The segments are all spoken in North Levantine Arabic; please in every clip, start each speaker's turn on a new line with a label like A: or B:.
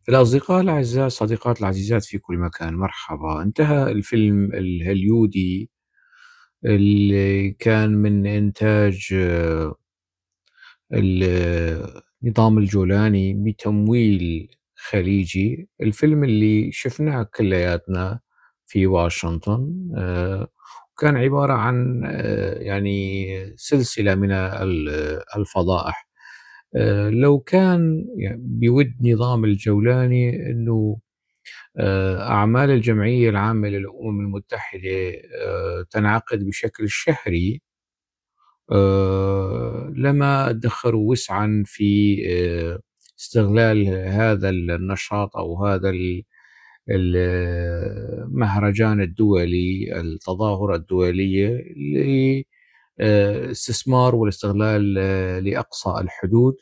A: الأصدقاء الأعزاء، الصديقات العزيزات في كل مكان، مرحبا. انتهى الفيلم الهوليودي اللي كان من إنتاج النظام الجولاني بتمويل خليجي، الفيلم اللي شفناه كلياتنا في واشنطن، كان عبارة عن سلسلة من الفضائح. لو كان بود نظام الجولاني أنه أعمال الجمعية العامة للأمم المتحدة تنعقد بشكل شهري، لما ادخروا وسعا في استغلال هذا النشاط أو هذا المهرجان الدولي، التظاهرة الدولية لاستثمار والاستغلال لأقصى الحدود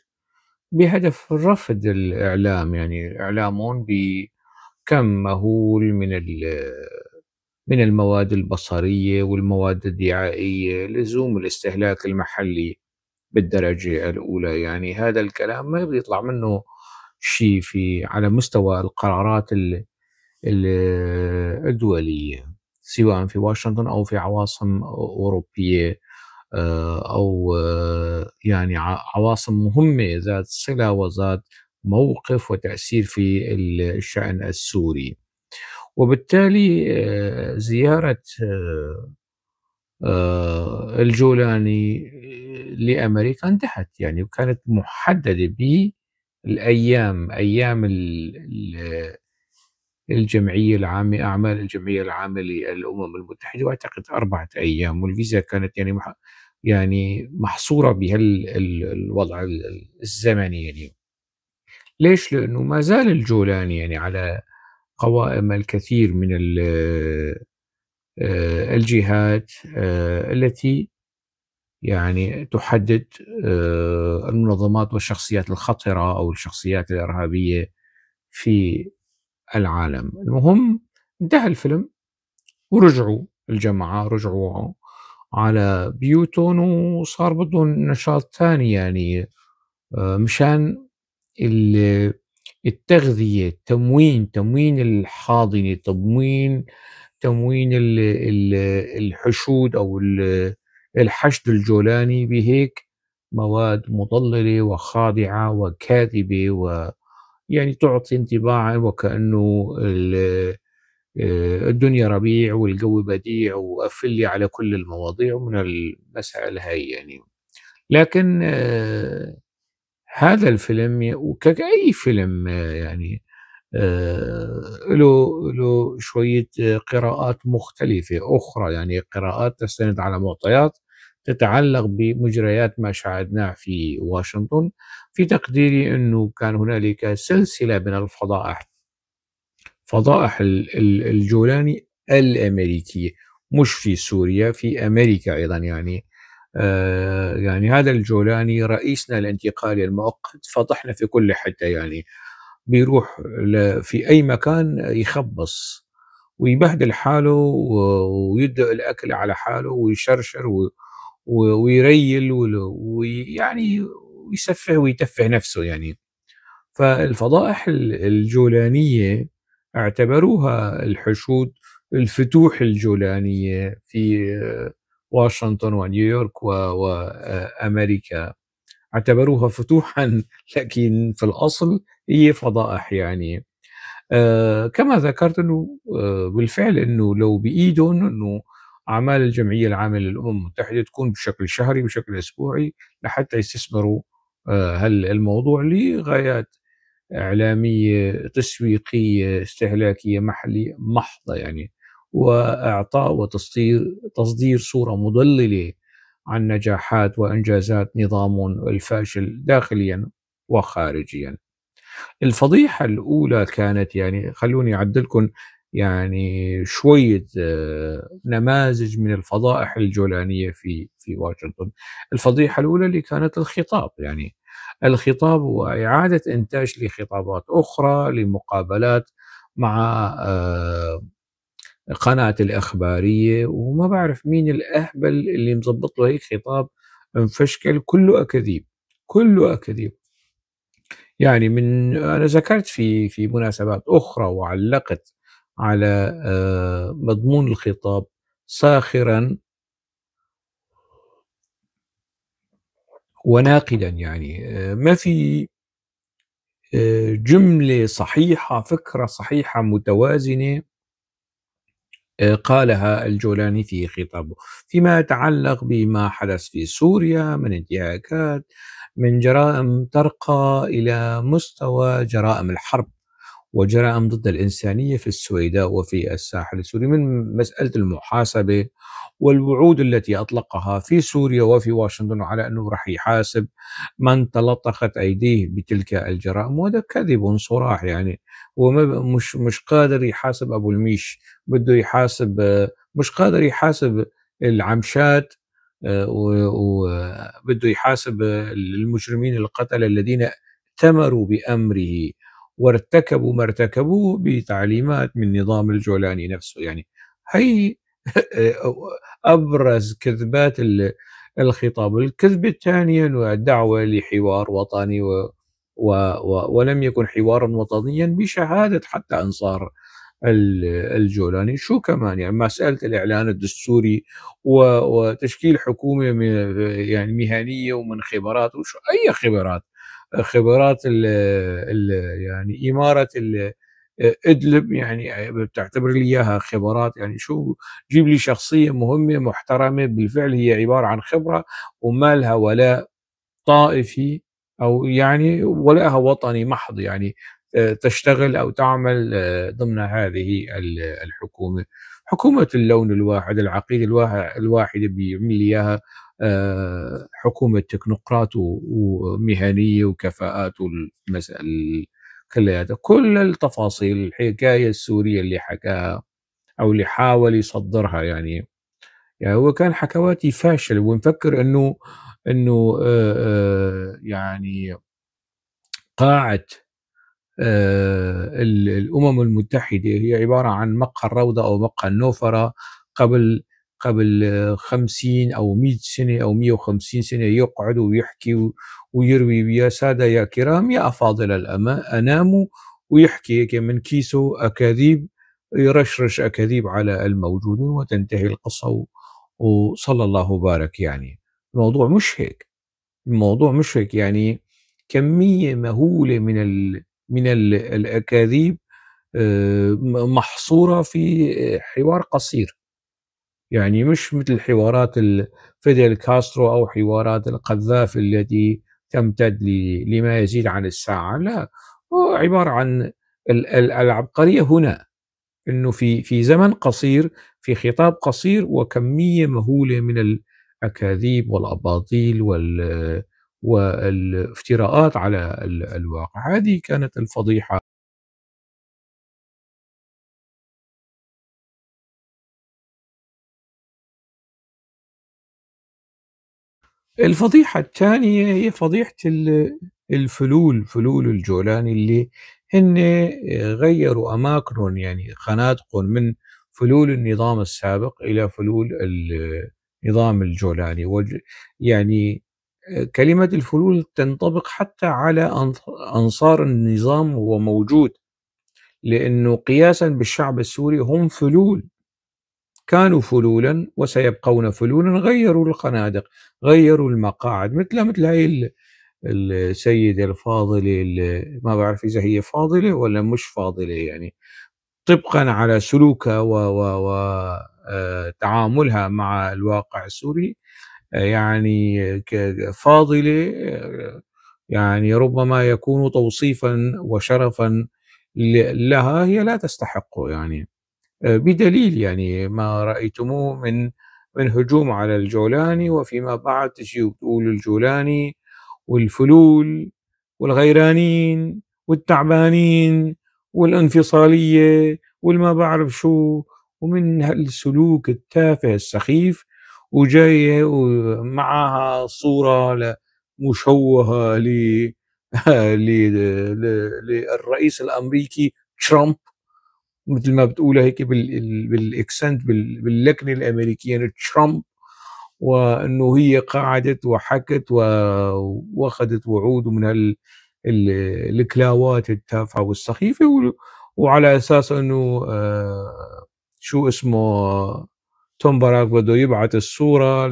A: بهدف رفض الإعلام، إعلامهم بكم مهول من المواد البصرية والمواد الدعائية لزوم الاستهلاك المحلي بالدرجة الأولى. هذا الكلام ما بيطلع منه شيء على مستوى القرارات الدولية، سواء في واشنطن أو في عواصم أوروبية، أو عواصم مهمة ذات صلة وذات موقف وتأثير في الشأن السوري. وبالتالي زيارة الجولاني لأمريكا انتهت، وكانت محددة بالأيام، أيام الجمعية العامة، أعمال الجمعية العامة للأمم المتحدة، وأعتقد 4 أيام، والفيزا كانت محصورة بهالوضع الزمني. ليش؟ لأنه ما زال الجولاني على قوائم الكثير من الجهات التي تحدد المنظمات والشخصيات الخطرة أو الشخصيات الإرهابية في العالم. المهم انتهى الفيلم ورجعوا الجماعة، رجعوا على بيوتهم وصار بدهم نشاط ثاني، مشان التغذية، التموين، تموين الحاضنة، تموين الحشود أو الحشد الجولاني بهيك مواد مضللة وخادعة وكاذبة، تعطي انطباعا وكأنه الدنيا ربيع والجو بديع وقفل لي على كل المواضيع من المسائل هاي. لكن هذا الفيلم وكأي فيلم، له شوية قراءات مختلفة أخرى، قراءات تستند على معطيات تتعلق بمجريات ما شاهدناه في واشنطن. في تقديري أنه كان هنالك سلسلة من الفضائح، فضائح الجولاني الأمريكية، مش في سوريا، في أمريكا أيضا. هذا الجولاني رئيسنا الانتقالي المؤقت فضحنا في كل حتة، بيروح في أي مكان يخبص ويبهدل حاله ويدق الأكل على حاله ويشرشر ويريل ويسفه ويتفه نفسه. فالفضائح الجولانية اعتبروها الحشود الفتوح الجولانية في واشنطن ونيويورك وأمريكا، اعتبروها فتوحا، لكن في الأصل هي فضائح. كما ذكرت أنه، بالفعل أنه لو بإيدهم أنه أعمال الجمعية العامة للأمم المتحدة تكون بشكل شهري بشكل أسبوعي لحتى يستثمروا هالموضوع لغايات إعلامية تسويقية استهلاكية محلية محضة، وإعطاء وتصدير صورة مضللة عن نجاحات وإنجازات نظام الفاشل داخليا وخارجيا. الفضيحة الأولى كانت، خلوني أعدلكم شوية نماذج من الفضائح الجولانية في واشنطن. الفضيحة الأولى اللي كانت الخطاب، الخطاب وإعادة إنتاج لخطابات أخرى لمقابلات مع قناة الإخبارية، وما بعرف مين الأهبل اللي مزبط له هيك خطاب مفشكل، كله أكاذيب، كله أكاذيب. يعني من أنا ذكرت في مناسبات أخرى وعلقت على مضمون الخطاب ساخرا وناقدا، يعني ما في جملة صحيحة، فكرة صحيحة متوازنة قالها الجولاني في خطابه فيما يتعلق بما حدث في سوريا من انتهاكات، من جرائم ترقى إلى مستوى جرائم الحرب وجرائم ضد الإنسانية في السويداء وفي الساحل السوري، من مسألة المحاسبة والوعود التي أطلقها في سوريا وفي واشنطن على أنه رح يحاسب من تلطخت أيديه بتلك الجرائم، وهذا كذب صراح. يعني هو مش قادر يحاسب أبو الميش، بده يحاسب، مش قادر يحاسب العمشات، وبده يحاسب المجرمين القتلة الذين ائتمروا بأمره وارتكبوا ما ارتكبوه بتعليمات من نظام الجولاني نفسه. يعني هي أبرز كذبات الخطاب. الكذبة الثانية أنه الدعوة لحوار وطني ولم يكن حوارا وطنيا بشهادة حتى أنصار الجولاني. شو كمان يعني مسألة الإعلان الدستوري وتشكيل حكومة يعني مهنية ومن خبرات، وشو أي خبرات، خبرات ال يعني إمارة إدلب يعني بتعتبر لي إياها خبرات؟ يعني شو جيب لي شخصية مهمة محترمة بالفعل هي عبارة عن خبرة وما لها ولاء طائفي أو يعني ولاها وطني محض، يعني تشتغل أو تعمل ضمن هذه الحكومة، حكومة اللون الواحد، العقيدة الواحدة بيعمل لي إياها حكومة تكنوقراط ومهنية وكفاءات والمسألة كلياتها، كل التفاصيل الحكاية السورية اللي حكاها أو اللي حاول يصدرها. يعني هو كان حكواتي فاشل، ومفكر إنه يعني قاعة الأمم المتحدة هي عبارة عن مقهى الروضة أو مقهى النوفرة قبل 50 أو 100 سنة أو 150 سنة، يقعد ويحكي ويروي يا سادة يا كرام يا أفاضل الأنام، ويحكي هيك من كيسه أكاذيب، يرشرش أكاذيب على الموجودين وتنتهي القصة وصلى الله وبارك. يعني الموضوع مش هيك، الموضوع مش هيك. يعني كمية مهولة من الأكاذيب محصورة في حوار قصير، يعني مش مثل حوارات فيدل كاسترو أو حوارات القذافي التي تمتد لما يزيد عن الساعة. لا، هو عبارة عن العبقرية هنا إنه في زمن قصير، في خطاب قصير، وكمية مهولة من الأكاذيب والأباطيل والافتراءات على الواقع. هذه كانت الفضيحة. الفضيحة الثانية هي فضيحة الفلول، فلول الجولاني اللي هن غيروا أماكنهم، يعني خنادقهم من فلول النظام السابق إلى فلول النظام الجولاني. يعني كلمة الفلول تنطبق حتى على أنصار النظام وهو موجود، لأنه قياسا بالشعب السوري هم فلول، كانوا فلولا وسيبقون فلولا. غيروا الخنادق، غيروا المقاعد، مثل هاي السيدة الفاضلة اللي ما بعرف إذا هي فاضلة ولا مش فاضلة، يعني طبقا على سلوكها وتعاملها مع الواقع السوري، يعني فاضلة، يعني ربما يكون توصيفا وشرفا لها هي لا تستحقه، يعني بدليل يعني ما رأيتموه من هجوم على الجولاني، وفيما بعد تجي وتقول الجولاني والفلول والغيرانين والتعبانين والانفصالية والما بعرف شو، ومن هالسلوك التافه السخيف، وجاية ومعها صورة مشوهة للرئيس الأمريكي ترامب، مثل ما بتقولها هيك بالاكسنت باللكنة الأمريكية ترامب، وأنه هي قعدت وحكت وأخذت وعود من الكلاوات التافهة والسخيفة، وعلى أساس أنه شو اسمه توم باراك بده يبعث الصورة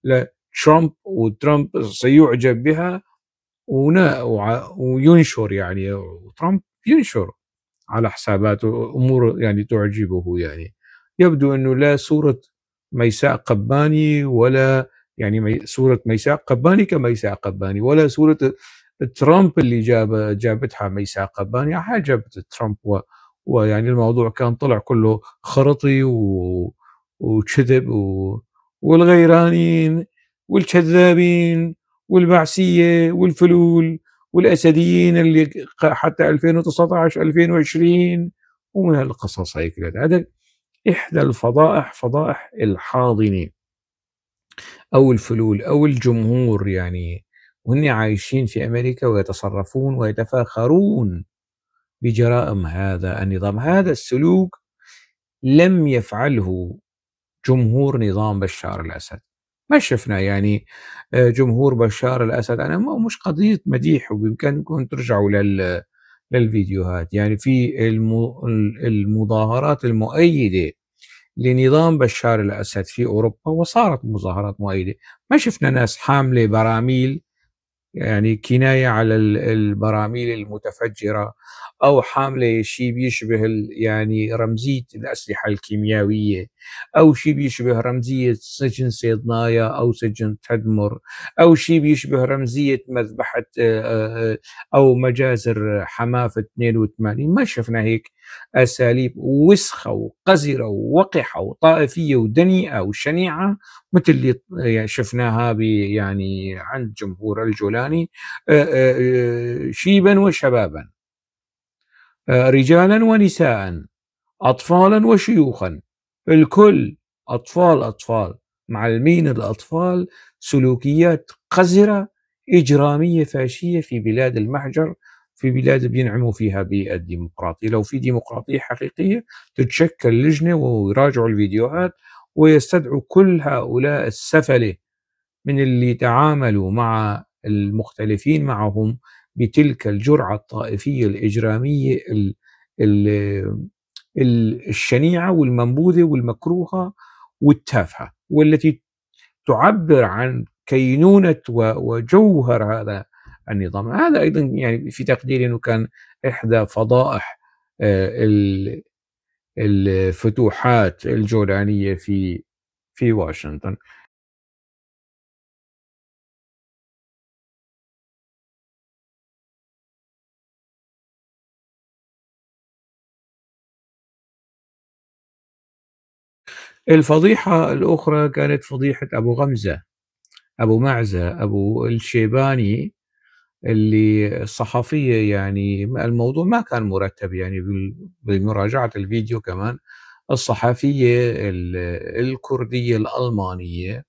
A: لترامب وترامب سيعجب بها وينشر، يعني ترامب ينشر على حساباته أمور يعني تعجبه. يعني يبدو أنه لا صورة ميساء قباني ولا يعني صورة ميساء قباني كميساء قباني ولا صورة ترامب اللي جابتها ميساء قباني عجبت ترامب، ويعني الموضوع كان طلع كله خرطي وكذب والغيرانين والكذابين والبعثية والفلول والأسديين اللي حتى 2019 2020 ومن هالقصص هيك. هذا إحدى الفضائح، فضائح الحاضنة أو الفلول أو الجمهور، يعني وهن عايشين في أمريكا ويتصرفون ويتفاخرون بجرائم هذا النظام. هذا السلوك لم يفعله جمهور نظام بشار الأسد، ما شفنا يعني جمهور بشار الأسد. أنا مش قضية مديح، وبإمكانكم ترجعوا للفيديوهات، يعني في المظاهرات المؤيدة لنظام بشار الأسد في أوروبا، وصارت مظاهرات مؤيدة، ما شفنا ناس حاملة براميل، يعني كناية على البراميل المتفجرة، أو حاملة شيء بيشبه يعني رمزية الأسلحة الكيميائية، أو شيء بيشبه رمزية سجن سيدنايا أو سجن تدمر، أو شيء بيشبه رمزية مذبحة أو مجازر حماة في 82. ما شفنا هيك أساليب وسخة وقذرة ووقحة وطائفية ودنيئة وشنيعة مثل اللي شفناها يعني عند جمهور الجولاني، شيبا وشبابا، رجالا ونساء، أطفالا وشيوخا، الكل أطفال أطفال، معلمين الأطفال سلوكيات قذرة إجرامية فاشية في بلاد المهجر، في بلاد بينعموا فيها بالديمقراطية. لو في ديمقراطية حقيقية تتشكل لجنة ويراجعوا الفيديوهات ويستدعوا كل هؤلاء السفلة من اللي تعاملوا مع المختلفين معهم بتلك الجرعة الطائفية الإجرامية الشنيعة والمنبوذة والمكروهة والتافهة، والتي تعبر عن كينونة وجوهر هذا النظام. هذا أيضا يعني في تقديري أنه كان إحدى فضائح الفتوحات الجولانية في واشنطن. الفضيحة الأخرى كانت فضيحة أبو غمزة، أبو معزة، أبو الشيباني، اللي الصحفية يعني الموضوع ما كان مرتب، يعني بمراجعة الفيديو كمان الصحفية الكردية الألمانية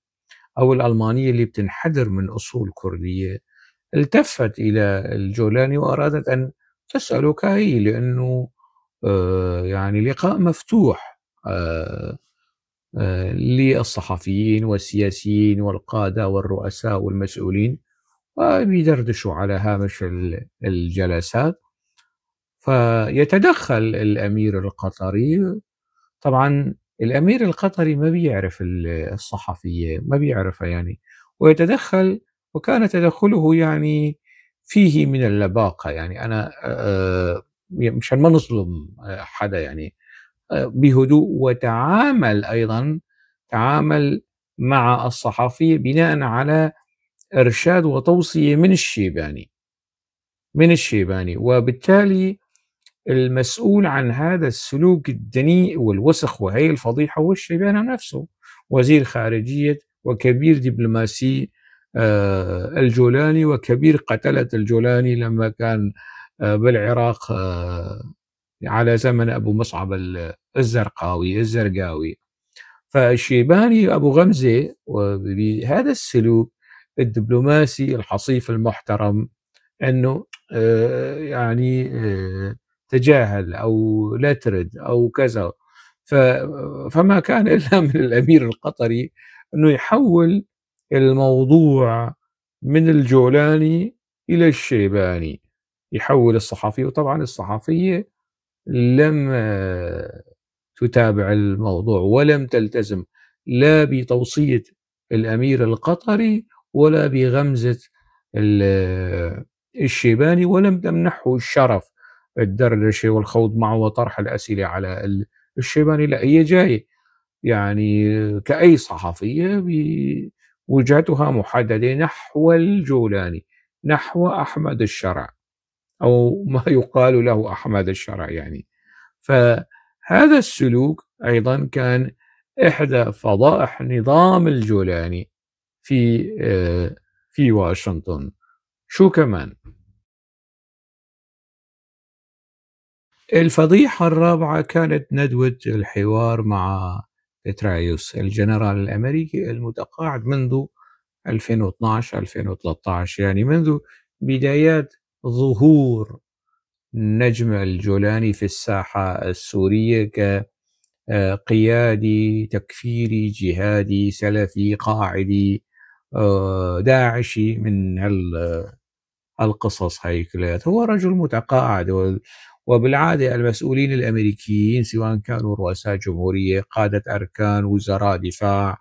A: أو الألمانية اللي بتنحدر من أصول كردية التفت إلى الجولاني وأرادت أن تسأله كهي، لأنه يعني لقاء مفتوح للصحفيين والسياسيين والقادة والرؤساء والمسؤولين، وبيدردشوا على هامش الجلسات. فيتدخل الأمير القطري. طبعا الأمير القطري ما بيعرف الصحفية، ما بيعرفها يعني، ويتدخل، وكان تدخله يعني فيه من اللباقة، يعني أنا مشان ما نظلم حدا يعني، بهدوء، وتعامل أيضا تعامل مع الصحفية بناء على إرشاد وتوصية من الشيباني. وبالتالي المسؤول عن هذا السلوك الدنيء والوسخ وهي الفضيحة هو الشيباني نفسه، وزير خارجية وكبير دبلوماسي الجولاني وكبير قتلة الجولاني لما كان بالعراق على زمن أبو مصعب الزرقاوي. فالشيباني أبو غمزة بهذا السلوك الدبلوماسي الحصيف المحترم أنه يعني تجاهل أو لا ترد أو كذا، فما كان إلا من الأمير القطري أنه يحول الموضوع من الجولاني إلى الشيباني. يحول الصحفية، وطبعا الصحفية لم تتابع الموضوع ولم تلتزم لا بتوصية الأمير القطري ولا بغمزة الشيباني، ولم تمنحه الشرف الدردشة والخوض معه وطرح الأسئلة على الشيباني. لا، هي جاية يعني كأي صحفية وجهتها محددة نحو الجولاني، نحو أحمد الشرع أو ما يقال له أحمد الشرع يعني. فهذا السلوك أيضا كان إحدى فضائح نظام الجولاني في واشنطن. شو كمان؟ الفضيحة الرابعة كانت ندوة الحوار مع بترايوس الجنرال الأمريكي المتقاعد منذ 2012-2013، يعني منذ بدايات ظهور نجم الجولاني في الساحة السورية كقيادي تكفيري جهادي سلفي قاعدي داعشي من هالقصص هاي كلها. هو رجل متقاعد، وبالعادة المسؤولين الأمريكيين سواء كانوا رؤساء جمهورية، قادة أركان، وزراء دفاع،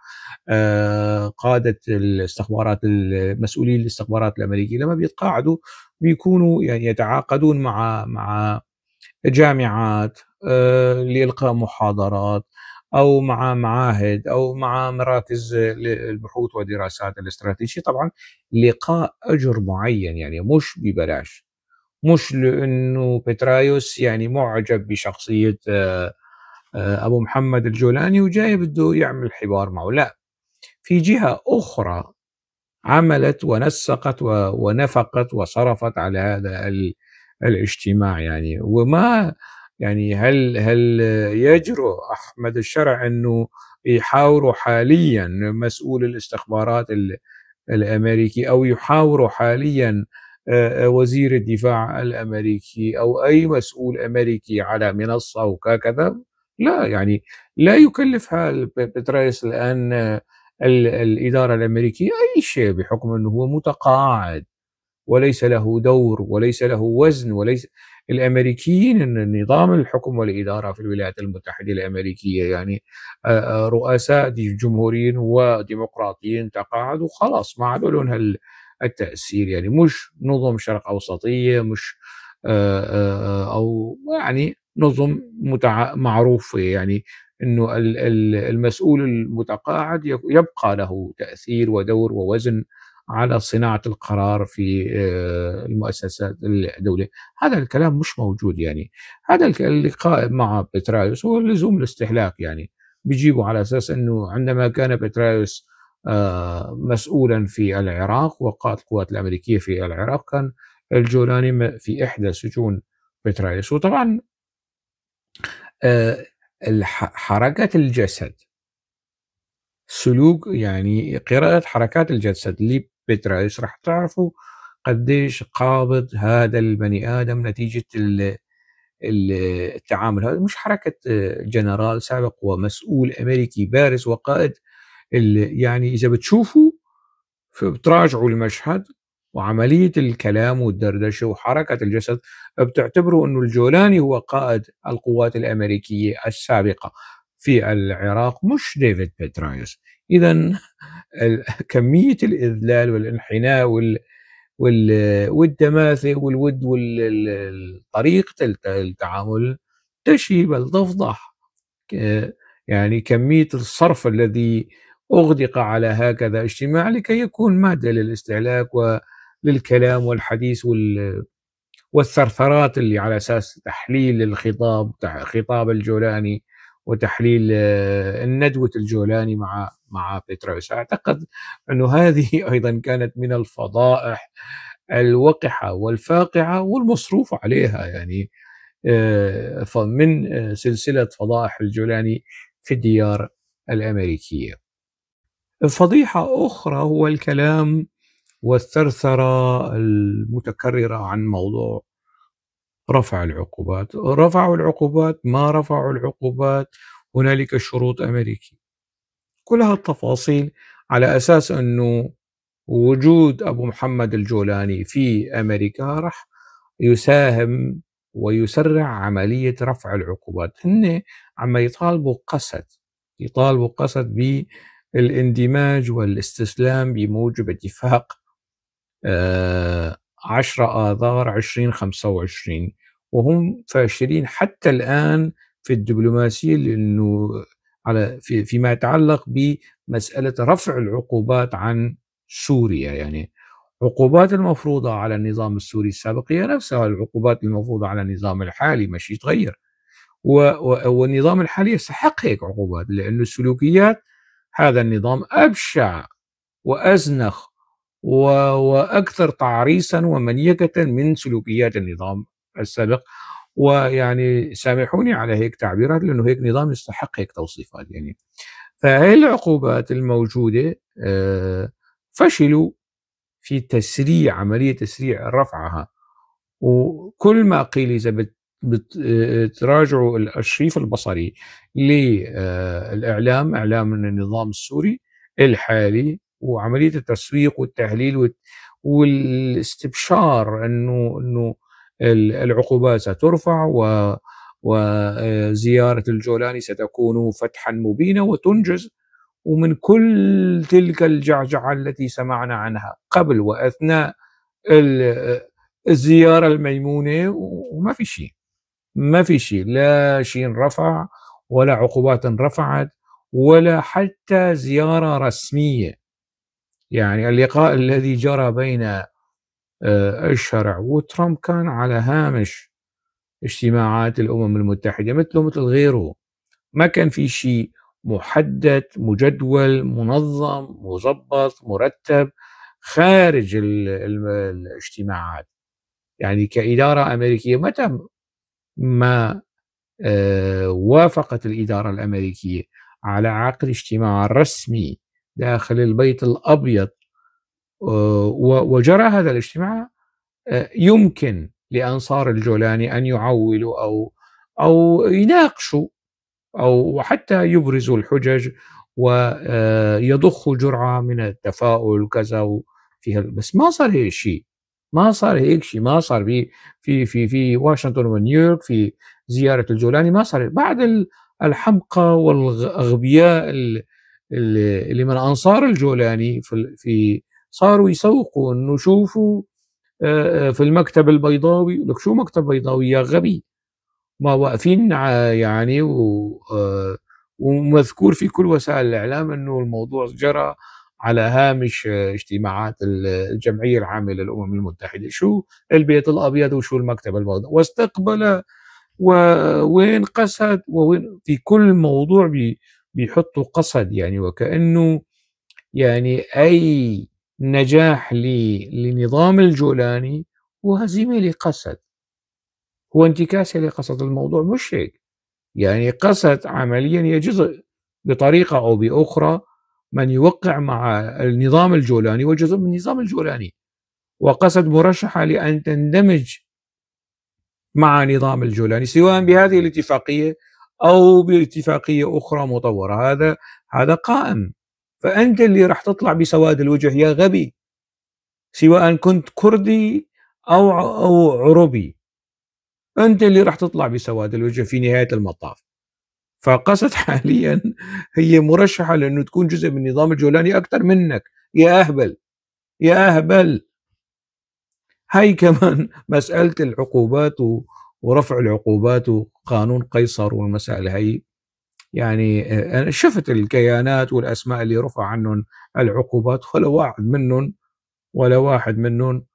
A: قادة الاستخبارات، المسؤولين الاستخبارات الأمريكية، لما بيتقاعدوا بيكونوا يعني يتعاقدون مع جامعات لإلقاء محاضرات أو مع معاهد أو مع مراكز البحوث والدراسات الاستراتيجية، طبعا لقاء أجر معين يعني مش ببلاش، مش لأنه بترايوس يعني معجب بشخصية أبو محمد الجولاني وجاي بده يعمل حوار معه، لا، في جهة أخرى عملت ونسقت ونفقت وصرفت على هذا الاجتماع يعني. وما يعني هل يجرؤ أحمد الشرع أنه يحاوروا حاليا مسؤول الاستخبارات الأمريكي أو يحاوروا حاليا وزير الدفاع الأمريكي أو أي مسؤول أمريكي على منصة وكذا؟ لا، يعني لا يكلفها بترايس الآن الإدارة الأمريكية أي شيء بحكم أنه هو متقاعد وليس له دور وليس له وزن، وليس الأمريكيين إن نظام الحكم والإدارة في الولايات المتحدة الأمريكية يعني رؤساء جمهوريين وديمقراطيين تقاعدوا خلاص ما عاد لهم التأثير، يعني مش نظم شرق أوسطية، مش أو يعني نظم معروفة، يعني إنه المسؤول المتقاعد يبقى له تأثير ودور ووزن على صناعة القرار في المؤسسات الدولية. هذا الكلام مش موجود يعني. هذا اللقاء مع بترايوس هو لزوم الاستهلاك، يعني بيجيبوا على أساس أنه عندما كان بترايوس مسؤولا في العراق وقائد القوات الأمريكية في العراق كان الجولاني في إحدى سجون بترايوس. وطبعا حركة الجسد، سلوك يعني قراءة حركات الجسد لبترايوس رح تعرفوا قديش قابض هذا البني آدم نتيجة التعامل. هذا مش حركة جنرال سابق ومسؤول أمريكي بارز وقائد، يعني إذا بتشوفوا بتراجعوا المشهد وعملية الكلام والدردشة وحركة الجسد بتعتبروا أنه الجولاني هو قائد القوات الأمريكية السابقة في العراق مش ديفيد بترايوس. إذن كمية الإذلال والانحناء والتماثي والود والطريقة التعامل تشي بل تفضح يعني كمية الصرف الذي أغدق على هكذا اجتماع لكي يكون مادة للاستهلاك وللكلام والحديث والثرثرات اللي على أساس تحليل الخطاب، خطاب الجولاني وتحليل الندوة الجولاني مع بترايوس. أعتقد أنه هذه أيضا كانت من الفضائح الوقحة والفاقعة والمصروف عليها، يعني من سلسلة فضائح الجولاني في الديار الأمريكية. فضيحة أخرى هو الكلام والثرثرة المتكررة عن موضوع رفع العقوبات. رفعوا العقوبات، ما رفعوا العقوبات، هنالك شروط أمريكية، كل هالتفاصيل على أساس أنه وجود أبو محمد الجولاني في أمريكا راح يساهم ويسرع عملية رفع العقوبات. هن عم يطالبوا قسد، يطالبوا قسد بالاندماج والاستسلام بموجب اتفاق 10 آذار 2025، وهم فاشلين حتى الآن في الدبلوماسية، لأنه على فيما يتعلق بمسألة رفع العقوبات عن سوريا. يعني عقوبات المفروضة على النظام السوري السابق هي نفسها العقوبات المفروضة على النظام الحالي، ماشي يتغير، والنظام الحالي يستحق هيك عقوبات، لأنه السلوكيات هذا النظام أبشع وأزنخ وأكثر تعريصا ومنيكة من سلوكيات النظام السابق. ويعني سامحوني على هيك تعبيرات، لأنه هيك نظام يستحق هيك توصيفات. يعني فهي العقوبات الموجودة فشلوا في تسريع عملية تسريع رفعها. وكل ما قيل إذا بتراجعوا الأرشيف البصري للإعلام، إعلام النظام السوري الحالي، وعملية التسويق والتهليل والاستبشار إنه العقوبات سترفع وزيارة الجولاني ستكون فتحا مبينا وتنجز، ومن كل تلك الجعجعة التي سمعنا عنها قبل وأثناء الزيارة الميمونة، وما في شيء، ما في شيء، لا شيء رفع ولا عقوبات رفعت ولا حتى زيارة رسمية. يعني اللقاء الذي جرى بين الشرع وترامب كان على هامش اجتماعات الأمم المتحدة مثله مثل غيره، ما كان في شيء محدد مجدول منظم مظبط مرتب خارج الاجتماعات. يعني كإدارة أمريكية متى ما وافقت الإدارة الأمريكية على عقد اجتماع رسمي داخل البيت الأبيض وجرى هذا الاجتماع، يمكن لأنصار الجولاني أن يعولوا أو يناقشوا أو حتى يبرزوا الحجج ويضخوا جرعة من التفاؤل وكذا فيها. بس ما صار هيك شيء، ما صار هيك شيء، ما صار في في في في واشنطن ونيويورك في زيارة الجولاني، ما صار. بعد الحمقى والأغبياء اللي من أنصار الجولاني في صاروا يسوقوا إنه شوفوا في المكتب البيضاوي. لك شو مكتب بيضاوي يا غبي؟ ما واقفين يعني ومذكور في كل وسائل الإعلام إنه الموضوع جرى على هامش اجتماعات الجمعية العامة للأمم المتحدة. شو البيت الأبيض وشو المكتب البيضاوي واستقبل وين قسد ووين في كل موضوع بيحطوا قسد، يعني وكأنه يعني أي نجاح لنظام الجولاني هو هزيمة لقسد، هو انتكاسة لقسد. الموضوع مش هيك، يعني قسد عمليا هي جزء بطريقة أو بأخرى من يوقع مع النظام الجولاني وجزء من النظام الجولاني، وقسد مرشحة لأن تندمج مع نظام الجولاني سواء بهذه الاتفاقية أو باتفاقية أخرى مطورة. هذا قائم. فأنت اللي راح تطلع بسواد الوجه يا غبي، سواء كنت كردي أو عربي، أنت اللي راح تطلع بسواد الوجه في نهاية المطاف. فقسد حاليا هي مرشحة لأنه تكون جزء من النظام الجولاني أكثر منك يا أهبل، يا أهبل. هاي كمان مسألة العقوبات ورفع العقوبات وقانون قيصر والمسائل هاي. يعني أنا شفت الكيانات والأسماء اللي رفع عنهم العقوبات، ولا واحد منهم، ولا واحد منهم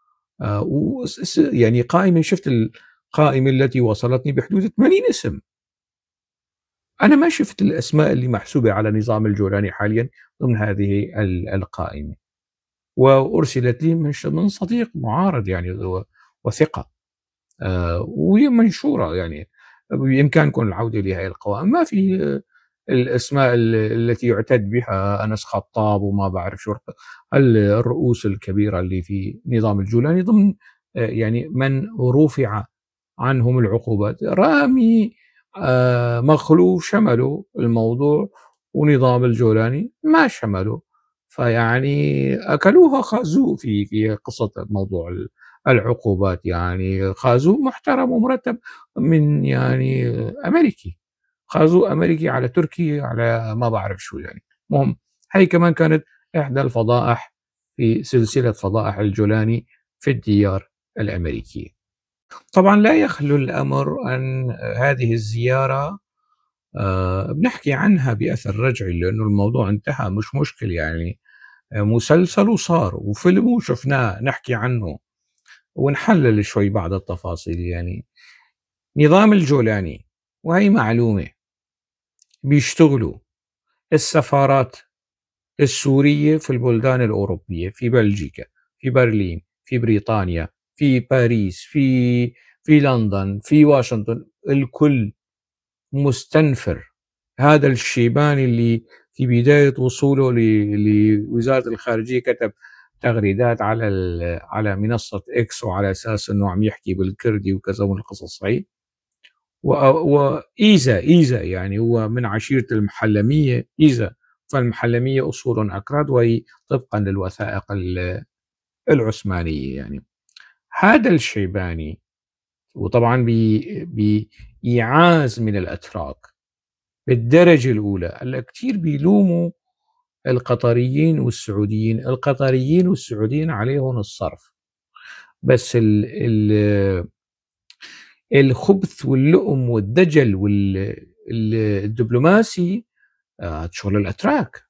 A: يعني قائمة، شفت القائمة التي وصلتني بحدود 80 اسم. أنا ما شفت الأسماء اللي محسوبة على نظام الجولاني حاليا ضمن هذه القائمة، وأرسلت لي من صديق معارض يعني وثقة، وهي منشورة، يعني بإمكانكم العودة لهذه القوائم. ما في الأسماء التي يعتد بها أنس خطاب وما بعرف شو الرؤوس الكبيرة اللي في نظام الجولاني ضمن يعني من رفع عنهم العقوبات. رامي مخلوف شملوا الموضوع، ونظام الجولاني ما شملوا، فيعني أكلوها خازوق في قصة موضوع العقوبات. يعني خازوق محترم ومرتب من يعني أمريكي، خازوق أمريكي على تركي على ما بعرف شو يعني. المهم هي كمان كانت إحدى الفضائح في سلسلة فضائح الجولاني في الديار الأمريكية. طبعا لا يخلو الأمر أن هذه الزيارة بنحكي عنها بأثر رجعي لأنه الموضوع انتهى، مش مشكل يعني، مسلسل وصار وفيلم وشفناه نحكي عنه ونحلل شوي بعض التفاصيل. يعني نظام الجولاني، وهي معلومة، بيشتغلوا السفارات السورية في البلدان الأوروبية، في بلجيكا، في برلين، في بريطانيا، في باريس، في لندن، في واشنطن، الكل مستنفر. هذا الشيباني اللي في بداية وصوله لوزارة الخارجية كتب تغريدات على منصة إكس، وعلى أساس إنه عم يحكي بالكردي وكذا من القصص هي. وإيزا، إيزا يعني هو من عشيرة المحلمية، إيزا، فالمحلمية أصول أكراد، وهي طبقا للوثائق العثمانية. يعني هذا الشيباني، وطبعا بإيعاز من الأتراك بالدرجة الأولى، هلا كثير بيلوموا القطريين والسعوديين، القطريين والسعوديين عليهم الصرف، بس الخبث واللؤم والدجل والدبلوماسي شغل الأتراك،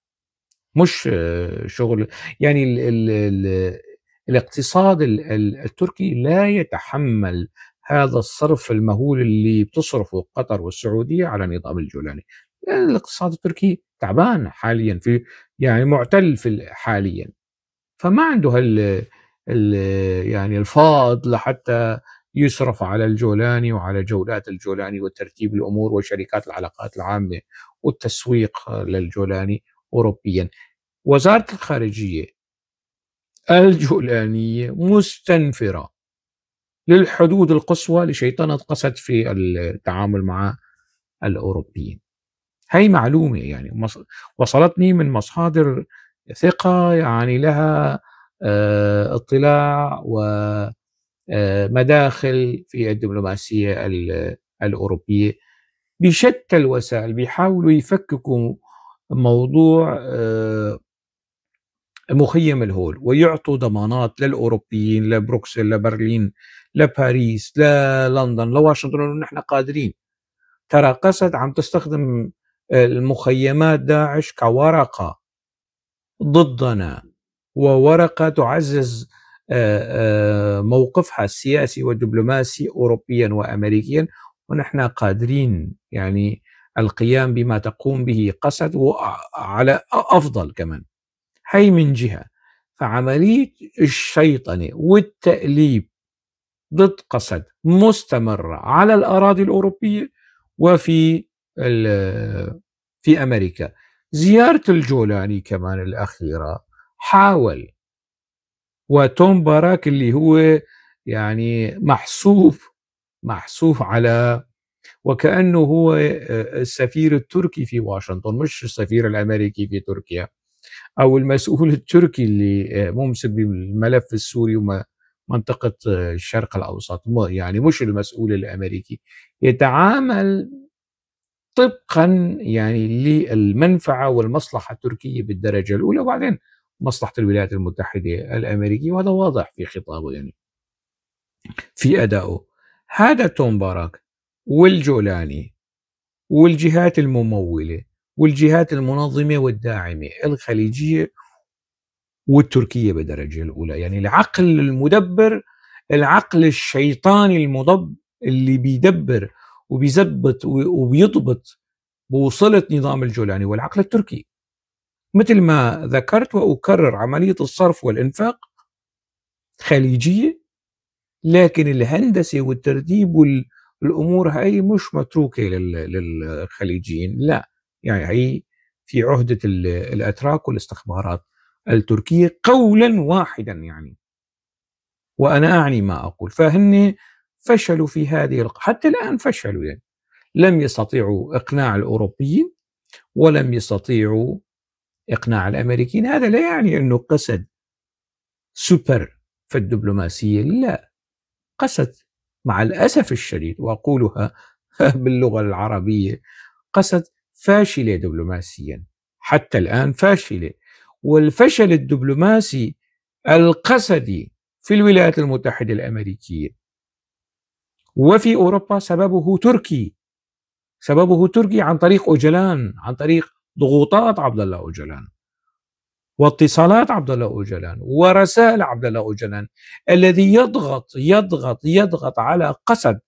A: مش شغل يعني الاقتصاد التركي لا يتحمل هذا الصرف المهول اللي بتصرفه قطر والسعودية على نظام الجولاني. يعني الاقتصاد التركي تعبان حاليا، في يعني معتل في حاليا، فما عنده يعني الفائض لحتى يصرف على الجولاني وعلى جولات الجولاني وترتيب الأمور وشركات العلاقات العامة والتسويق للجولاني أوروبيا. وزارة الخارجية الجولانية مستنفرة للحدود القصوى لشيطنة قسد في التعامل مع الأوروبيين. هي معلومة يعني وصلتني من مصادر ثقة، يعني لها اطلاع ومداخل في الدبلوماسية الأوروبية بشتى الوسائل. بيحاولوا يفككوا موضوع مخيم الهول ويعطوا ضمانات للأوروبيين، لبروكسل، لبرلين، لباريس، للندن، لواشنطن، إنه نحن قادرين. ترى قسد عم تستخدم المخيمات داعش كورقة ضدنا، وورقة تعزز موقفها السياسي والدبلوماسي أوروبيا وأمريكيا، ونحن قادرين يعني القيام بما تقوم به قسد وعلى أفضل كمان. هي من جهة. فعملية الشيطنة والتأليب ضد قسد مستمرة على الأراضي الأوروبية وفي في أمريكا. زيارة الجولاني كمان الأخيرة حاول، وتوم باراك اللي هو يعني محسوب على وكأنه هو السفير التركي في واشنطن، مش السفير الأمريكي في تركيا، أو المسؤول التركي اللي ممسك بالملف السوري ومنطقة الشرق الأوسط، يعني مش المسؤول الأمريكي، يتعامل طبقا يعني للمنفعة والمصلحة التركية بالدرجة الأولى، وبعدين مصلحة الولايات المتحدة الأمريكية، وهذا واضح في خطابه يعني في أدائه. هذا توم باراك والجولاني والجهات الممولة والجهات المنظمة والداعمة الخليجية والتركية بالدرجة الأولى، يعني العقل المدبر، العقل الشيطاني المضب اللي بيدبر وبيزبط وبيضبط بوصلة نظام الجولاني، والعقل التركي. مثل ما ذكرت وأكرر، عملية الصرف والإنفاق خليجية، لكن الهندسة والترتيب والأمور هاي مش متروكة للخليجيين، لا، يعني هي في عهدة الأتراك والاستخبارات التركية قولا واحدا يعني، وأنا أعني ما أقول. فهن فشلوا في هذه، حتى الآن فشلوا، يعني لم يستطيعوا إقناع الأوروبيين ولم يستطيعوا إقناع الأمريكيين. هذا لا يعني أنه قسد سوبر في الدبلوماسية. لا، قسد مع الأسف الشديد، وأقولها باللغة العربية، قسد فاشلة دبلوماسيا حتى الآن، فاشلة. والفشل الدبلوماسي القسدي في الولايات المتحدة الأمريكية وفي أوروبا سببه تركي، سببه تركي عن طريق أوجلان، عن طريق ضغوطات عبد الله أوجلان واتصالات عبد الله أوجلان ورسائل عبد الله أوجلان الذي يضغط يضغط يضغط على قسد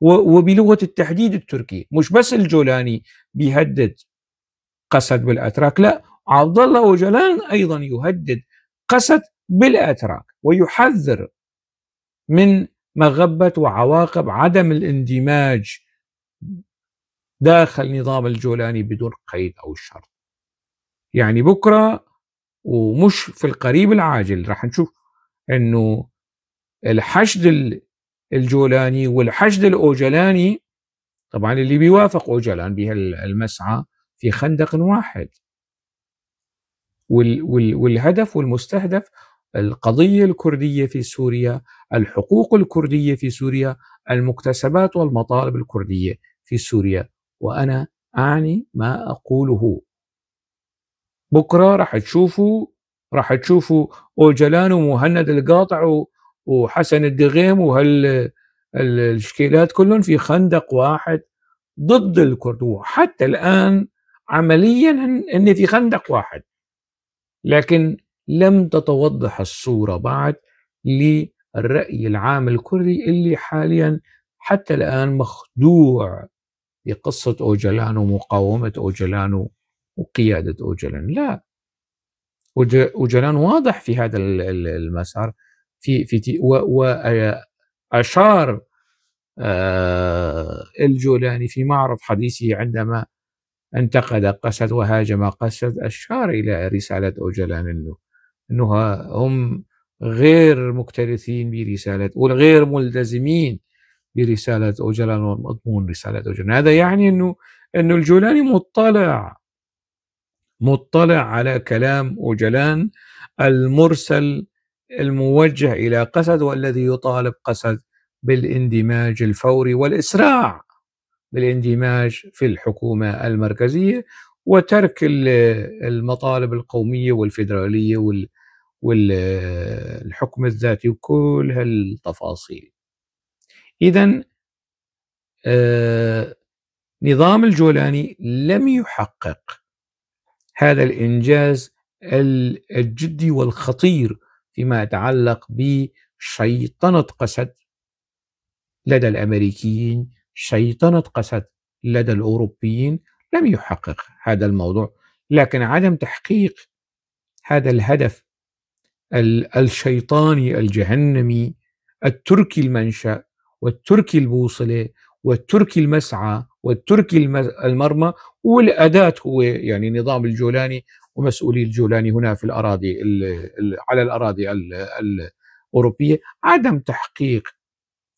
A: وبلغة التهديد التركي. مش بس الجولاني بيهدد قسد بالأتراك، لا، عبد الله أوجلان أيضا يهدد قسد بالأتراك ويحذر من مغبة وعواقب عدم الاندماج داخل نظام الجولاني بدون قيد أو شرط. يعني بكرة ومش في القريب العاجل رح نشوف أنه الحشد الجولاني والحشد الأوجلاني، طبعا اللي بيوافق أوجلان بهالمسعى، في خندق واحد، والهدف والمستهدف القضية الكردية في سوريا، الحقوق الكردية في سوريا، المكتسبات والمطالب الكردية في سوريا. وأنا أعني ما أقوله. بكرة راح تشوفوا أوجلان ومهند القاطع وحسن الدغيم وهالشكيلات كلهم في خندق واحد ضد الكرد، وحتى الآن عمليا هن في خندق واحد، لكن لم تتوضح الصورة بعد للرأي العام الكردي اللي حاليا حتى الآن مخدوع بقصة أوجلان ومقاومة أوجلان وقيادة أوجلان. لا، أوجلان واضح في هذا المسار، في وأشار الجولاني في معرض حديثه عندما انتقد قسد وهاجم قسد، أشار إلى رسالة أوجلان أنه هم غير مكترثين برسالة وغير ملتزمين برسالة أوجلان ومضمون رسالة أوجلان. هذا يعني أنه الجولاني مطلع على كلام أوجلان المرسل الموجه إلى قسد، والذي يطالب قسد بالاندماج الفوري والإسراع بالاندماج في الحكومة المركزية وترك المطالب القومية والفيدرالية والحكم الذاتي وكل هالتفاصيل. إذن نظام الجولاني لم يحقق هذا الإنجاز الجدي والخطير فيما يتعلق بشيطنة قسد لدى الأمريكيين، شيطنة قسد لدى الأوروبيين، لم يحقق هذا الموضوع. لكن عدم تحقيق هذا الهدف الشيطاني الجهنمي التركي المنشأ والتركي البوصلة والتركي المسعى والتركي المرمى والأداة هو يعني نظام الجولاني ومسؤولي الجولاني هنا في الأراضي على الأراضي الأوروبية،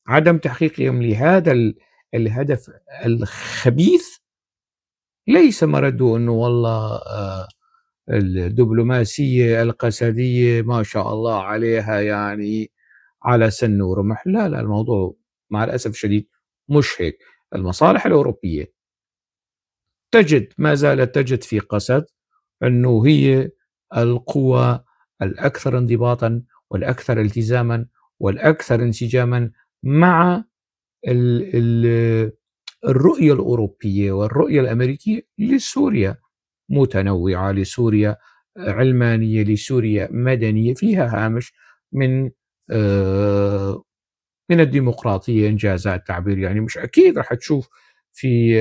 A: عدم تحقيقهم لهذا الهدف الخبيث ليس مرده أنه والله الدبلوماسية القسدية ما شاء الله عليها يعني على سن ورمح. لا لا، الموضوع مع الأسف الشديد مش هيك. المصالح الأوروبية تجد، ما زالت تجد في قسد أنه هي القوى الأكثر انضباطا والأكثر التزاما والأكثر انسجاما مع الرؤية الأوروبية والرؤية الأمريكية لسوريا، متنوعة، لسوريا علمانية، لسوريا مدنية، فيها هامش من الديمقراطية إنجاز التعبير. يعني مش أكيد رح تشوف في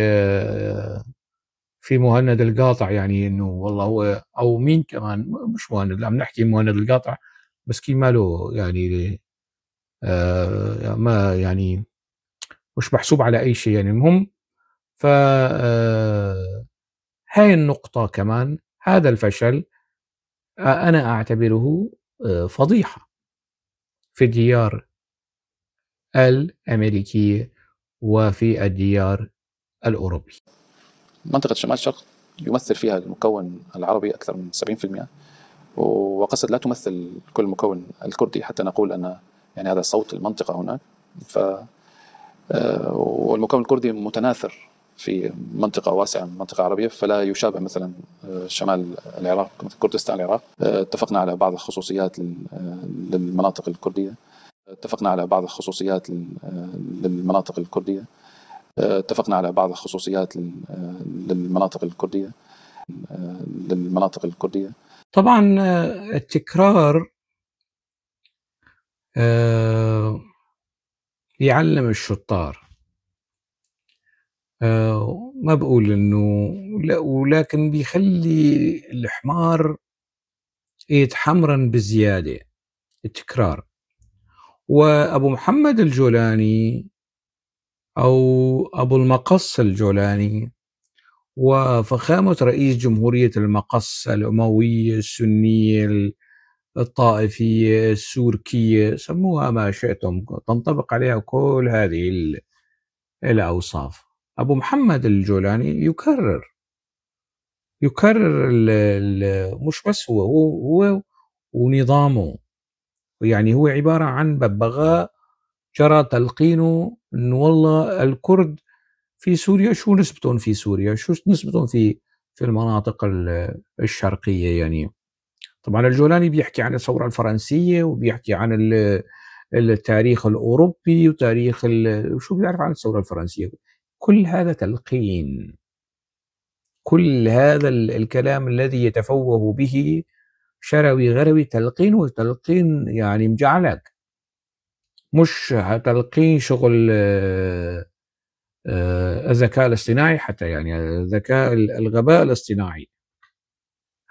A: مهند القاطع يعني إنه والله هو أو مين كمان، مش مهند، لا بنحكي مهند القاطع بس كي ماله يعني ما يعني مش محسوب على أي شيء يعني. المهم ف هاي النقطة كمان، هذا الفشل أنا أعتبره فضيحة في الديار الأمريكية وفي الديار الأوروبي.
B: منطقة شمال الشرق يمثل فيها المكون العربي أكثر من 70%، وقسد لا تمثل كل مكون الكردي حتى نقول أن يعني هذا صوت المنطقة هناك. والمكون الكردي متناثر في منطقة واسعة، منطقة عربية، فلا يشابه مثلا شمال العراق مثل كردستان العراق. اتفقنا على بعض الخصوصيات للمناطق الكردية، اتفقنا على بعض الخصوصيات للمناطق الكردية، اتفقنا على بعض الخصوصيات للمناطق الكردية، للمناطق الكردية.
A: طبعا التكرار يعلم الشطار. ما بقول انه لا، ولكن بيخلي الحمار يتحمرن بزيادة التكرار. وأبو محمد الجولاني أو أبو المقص الجولاني وفخامة رئيس جمهورية المقص الأموية السنية الطائفية السوركية، سموها ما شئتم، تنطبق عليها كل هذه الأوصاف. أبو محمد الجولاني يكرر مش بس هو ونظامه، يعني هو عبارة عن ببغاء جرى تلقينه إنه والله الكرد في سوريا شو نسبتهم في سوريا، شو نسبتهم في المناطق الشرقية. يعني طبعا الجولاني بيحكي عن الثورة الفرنسية وبيحكي عن التاريخ الأوروبي وتاريخ شو بيعرف عن الثورة الفرنسية. كل هذا تلقين، كل هذا الكلام الذي يتفوه به شروي غروي تلقين، وتلقين يعني مجعلك، مش تلقين شغل الذكاء الاصطناعي حتى، يعني الذكاء الغباء الاصطناعي.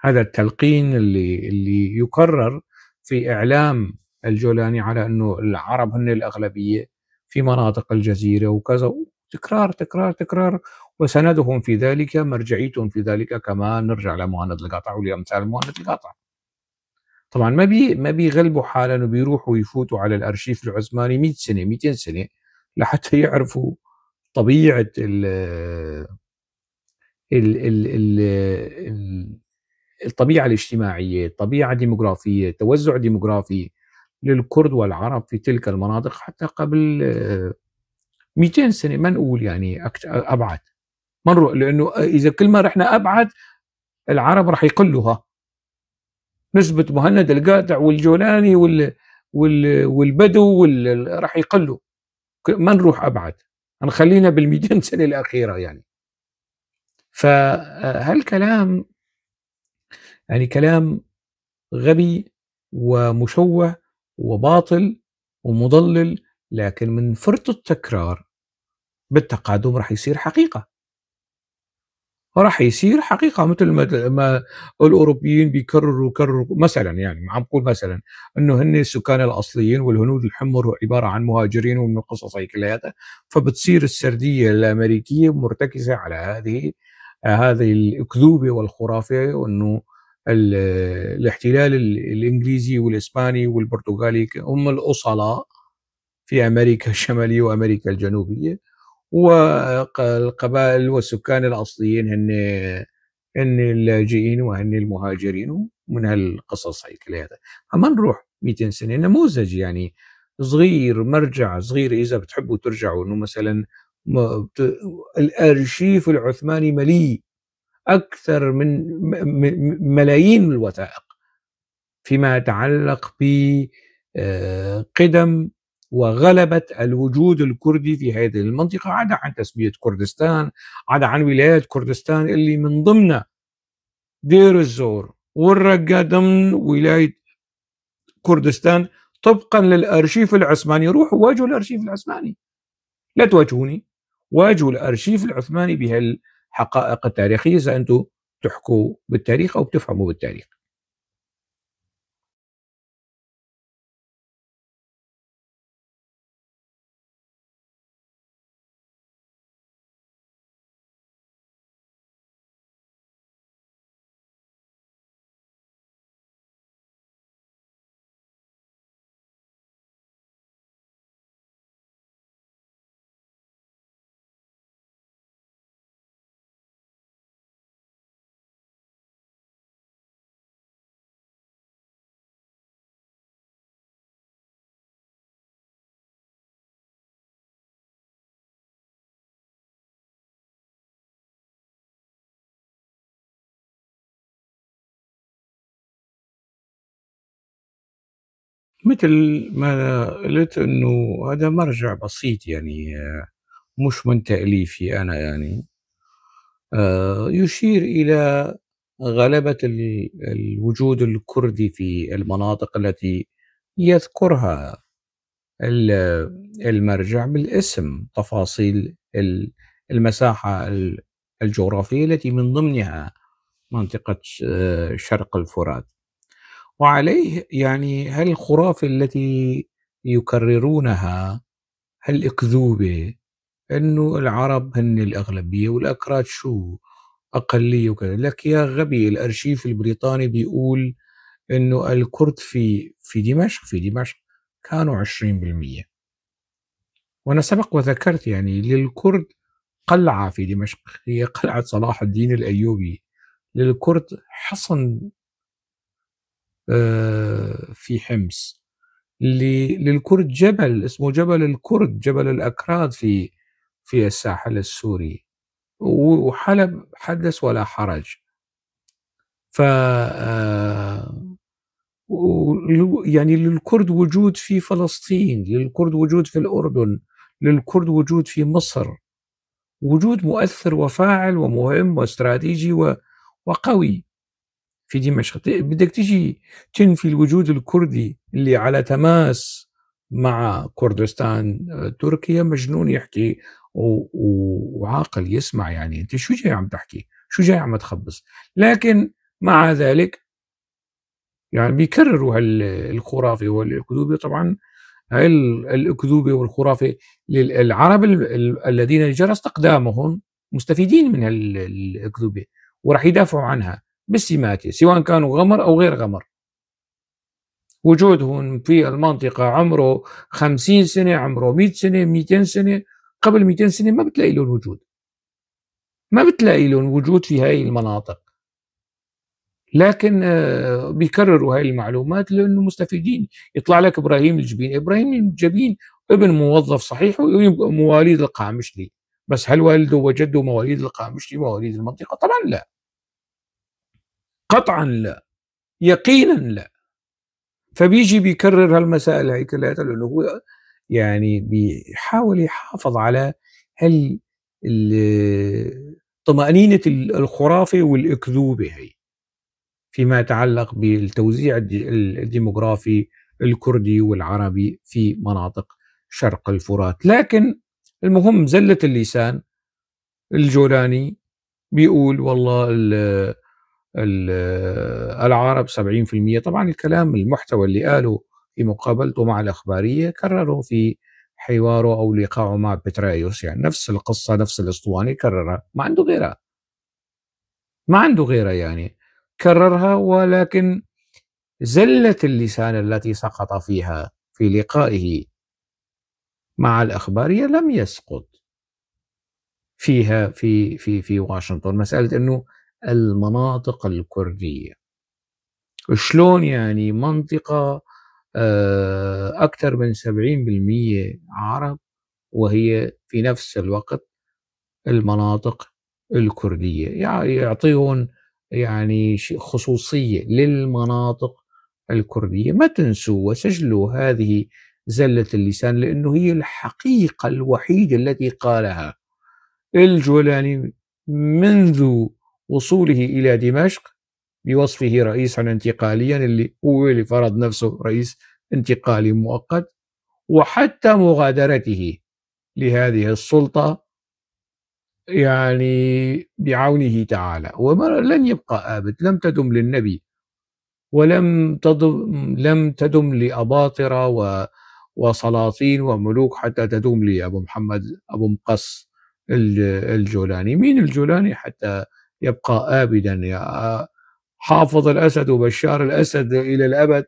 A: هذا التلقين اللي يكرر في إعلام الجولاني على أنه العرب هن الأغلبية في مناطق الجزيرة وكذا، تكرار تكرار تكرار، وسندهم في ذلك، مرجعيتهم في ذلك كمان نرجع لمهند القاطع ولأمثال مهند القاطع. طبعا ما بيغلبوا حالهم وبيروحوا يفوتوا على الأرشيف العثماني 100 سنة 200 سنة لحتى يعرفوا طبيعة الطبيعة الاجتماعية، الطبيعة الديموغرافية، التوزع الديموغرافي للكرد والعرب في تلك المناطق حتى قبل 200 سنة. ما نقول يعني أبعد، ما نروح، لأنه إذا كل ما رحنا أبعد العرب رح يقلوها. نسبة مهند القاطع والجولاني والبدو رح يقلوا. ما نروح أبعد، نخلينا بالمئتين سنة الأخيرة يعني. فهالكلام يعني كلام غبي ومشوه وباطل ومضلل، لكن من فرط التكرار بالتقادم رح يصير حقيقة، راح يصير حقيقة. مثل ما الأوروبيين بيكرروا كرروا مثلا، يعني عم بقول مثلا إنه هن السكان الأصليين والهنود الحمر عبارة عن مهاجرين ومن القصص هي كلياتها، فبتصير السردية الأمريكية مرتكزة على هذه الأكذوبة والخرافة، وإنه الاحتلال الإنجليزي والإسباني والبرتغالي هم الأصلاء في أمريكا الشمالية وأمريكا الجنوبية، والقبائل والسكان الأصليين هن اللاجئين وهن المهاجرين ومن هالقصص هي كلياتها. فما نروح 200 سنة، نموذج يعني صغير، مرجع صغير إذا بتحبوا ترجعوا، إنه مثلا الأرشيف العثماني مليء أكثر من ملايين الوثائق فيما يتعلق بقدم وغلبة الوجود الكردي في هذه المنطقة، عدا عن تسمية كردستان، عدا عن ولاية كردستان اللي من ضمن دير الزور والرقة ضمن ولاية كردستان طبقا للأرشيف العثماني. روحوا واجهوا الأرشيف العثماني، لا تواجهوني، واجهوا الأرشيف العثماني بهالحقائق التاريخية إذا أنتم تحكوا بالتاريخ أو بتفهموا بالتاريخ. مثل ما قلت انه هذا مرجع بسيط، يعني مش من تأليفي انا، يعني يشير الى غلبة الوجود الكردي في المناطق التي يذكرها المرجع بالاسم، تفاصيل المساحة الجغرافية التي من ضمنها منطقة شرق الفرات. وعليه يعني هالخرافة التي يكررونها، هالأكذوبة أنه العرب هن الأغلبية والأكراد شو أقلية وكذا، لك يا غبي، الأرشيف البريطاني بيقول أنه الكرد في دمشق كانوا 20%. وأنا سبق وذكرت يعني للكرد قلعة في دمشق، هي قلعة صلاح الدين الأيوبي، للكرد حصن في حمص، للكرد جبل اسمه جبل الكرد، جبل الأكراد في الساحل السوري، وحلب حدث ولا حرج. ف يعني للكرد وجود في فلسطين، للكرد وجود في الأردن، للكرد وجود في مصر، وجود مؤثر وفاعل ومهم واستراتيجي وقوي في دمشق. بدك تيجي تنفي الوجود الكردي اللي على تماس مع كردستان تركيا؟ مجنون يحكي وعاقل يسمع، يعني انت شو جاي عم تحكي، شو جاي عم تخبص؟ لكن مع ذلك يعني بيكرروا هالخرافة والأكذوبة. طبعا هاي الأكذوبة والخرافة للعرب الذين جرى استقدامهم مستفيدين من الأكذوبة وراح يدافعوا عنها بالسمات، سواء كانوا غمر أو غير غمر. وجودهم في المنطقة عمره 50 سنة، عمره 100 سنة، 200 سنة، قبل 200 سنة ما بتلاقي لهم وجود، ما بتلاقي لهم وجود في هاي المناطق. لكن بيكرروا هاي المعلومات لأنه مستفيدين. يطلع لك إبراهيم الجبين، إبراهيم الجبين ابن موظف صحيح ومواليد القامشلي، بس هل والده وجده مواليد القامشلي مواليد المنطقة؟ طبعا لا، قطعا لا، يقينا لا. فبيجي بيكرر هالمسائل هي كلها لأنه هو يعني بيحاول يحافظ على هال طمأنينة الخرافة والأكذوبة هي فيما يتعلق بالتوزيع الديموغرافي الكردي والعربي في مناطق شرق الفرات. لكن المهم زلة اللسان الجولاني بيقول والله العرب 70%. طبعا الكلام المحتوى اللي قاله في مقابلته مع الأخبارية كرره في حواره أو لقائه مع بترايوس، يعني نفس القصة نفس الأسطوانة كررها، ما عنده غيرها، ما عنده غيرها، يعني كررها. ولكن زلة اللسان التي سقط فيها في لقائه مع الأخبارية لم يسقط فيها في في في واشنطن، مسألة أنه المناطق الكردية شلون يعني منطقة أكثر من 70% عرب وهي في نفس الوقت المناطق الكردية، يعني يعطيهم يعني خصوصية للمناطق الكردية. ما تنسوا وسجلوا هذه زلة اللسان لأنه هي الحقيقة الوحيدة التي قالها الجولاني منذ وصوله إلى دمشق بوصفه رئيسا انتقاليا، اللي هو اللي فرض نفسه رئيس انتقالي مؤقت، وحتى مغادرته لهذه السلطة يعني بعونه تعالى. ولن يبقى آبد، لم تدم للنبي ولم تدم لم تدم لأباطرة وسلاطين وملوك حتى تدوم لأبو محمد أبو مقص الجولاني. مين الجولاني حتى يبقى آبدا؟ يا حافظ الأسد وبشار الأسد إلى الأبد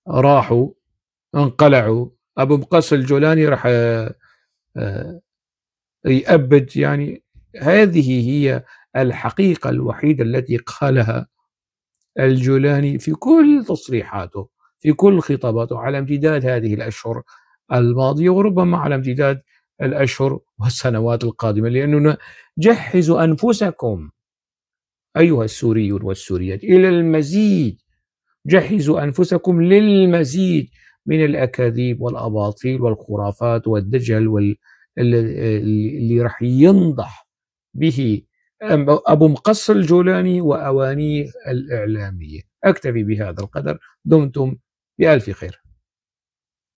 A: راحوا انقلعوا، أبو مقص الجولاني راح يأبد. يعني هذه هي الحقيقة الوحيدة التي قالها الجولاني في كل تصريحاته في كل خطاباته على امتداد هذه الأشهر الماضية، وربما على امتداد الأشهر والسنوات القادمة، لأننا جهزوا أنفسكم أيها السوريون والسوريات إلى المزيد جهزوا أنفسكم للمزيد من الأكاذيب والأباطيل والخرافات والدجل اللي رح ينضح به أبو مقص الجولاني وأوانيه الإعلامية. أكتفي بهذا القدر، دمتم بألف خير.